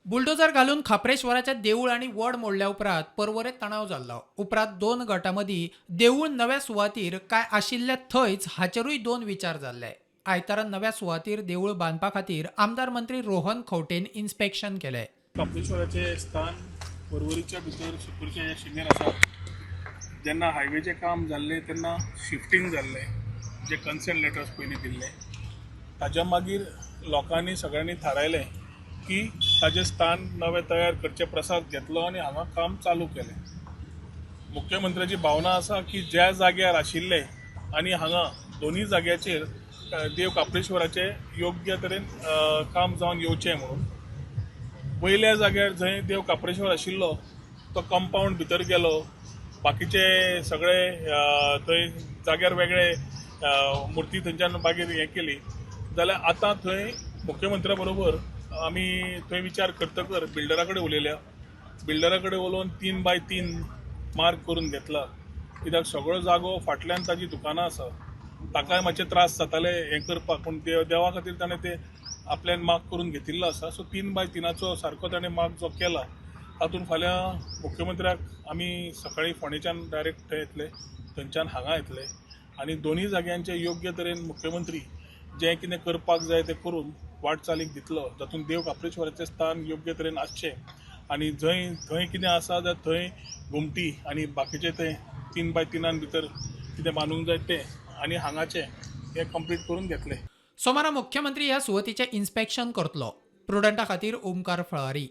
Bulldozer घालून खाप्रेश्वराच्या देवूळ आनी वड मोडल्या उपरांत पर्वरे तणाव जाल्लो. उपरांत दोन गटां मदीं देवूळ नव्या सुवातीर काय आशिल्ले थंयच हाचेरूय दोन विचार जाल्ले. आयतारा नव्या सुवातीर देवूळ बांदपा खातीर आमदार मंत्री रोहन खंवटेन इन्स्पेक्शन केलें. खाप्रेश्वराचें स्थान पर्वरीच्या भितर सुकूरच्या ह्या शिमेर आसा. जेन्ना हायवेचें काम जाल्लें तेन्ना शिफ्टींग जाल्लें, जे कन्सेंट लेटर्स पयलीं दिल्ले ताच्या मागीर लोकांनी सगळ्यांनी थारायलें की ताजें स्थान नवें तयार करचें, प्रसाद घेतलो आनी हांगा काम चालू केलें. मुख्यमंत्र्याची भावना आसा की ज्या जाग्यार आशिल्ले आनी हांगा दोनूय जाग्याचेर देव खाप्रेश्वराचें योग्य तरेन काम जावन येवचें म्हणून. वयल्या जाग्यार जंय देव खाप्रेश्वर आशिल्लो तो कंपावंड भितर गेलो, बाकीचे सगळे थंय जाग्यार वेगळे मुर्ती थंयच्यान मागीर हें केली. जाल्यार आतां थंय मुख्यमंत्र्या बरोबर आमी थंय विचार करतकर बिल्डरा कडेन उलयल्या. बिल्डरा कडेन उलोवन 3x3 मार्क करून घेतला, कित्याक सगळो जागो फाटल्यान ताजी दुकानां आसा, ताकाय मातशे त्रास जाताले हें करपाक, पूण देवा खातीर ताणें ते आपल्यान मार्क करून घेतिल्लो आसा. सो 3x3 सारको ताणें मार्क जो केला तातूंत फाल्यां मुख्यमंत्र्याक आमी सकाळीं फोंडेच्यान डायरेक्ट थंय येतले, थंयच्यान हांगा येतले आनी दोनूय जाग्यांचे योग्य तरेन मुख्यमंत्री जें कितें करपाक जाय तें करून वाटचालीक दितलो, जातूंत देव खाप्रेश्वराचें स्थान योग्य तरेन आसचें आनी जंय थंय कितें आसा जाल्यार थंय घुमटी आनी बाकीचें थंय 3x3 भितर कितें बांदूंक जाय तें आनी हांगाचें हें कंप्लीट करून घेतलें. सोमारा मुख्यमंत्री ह्या सुवातीचें इन्स्पेक्शन करतलो. प्रुडंटा खातीर ओमकार फळारी.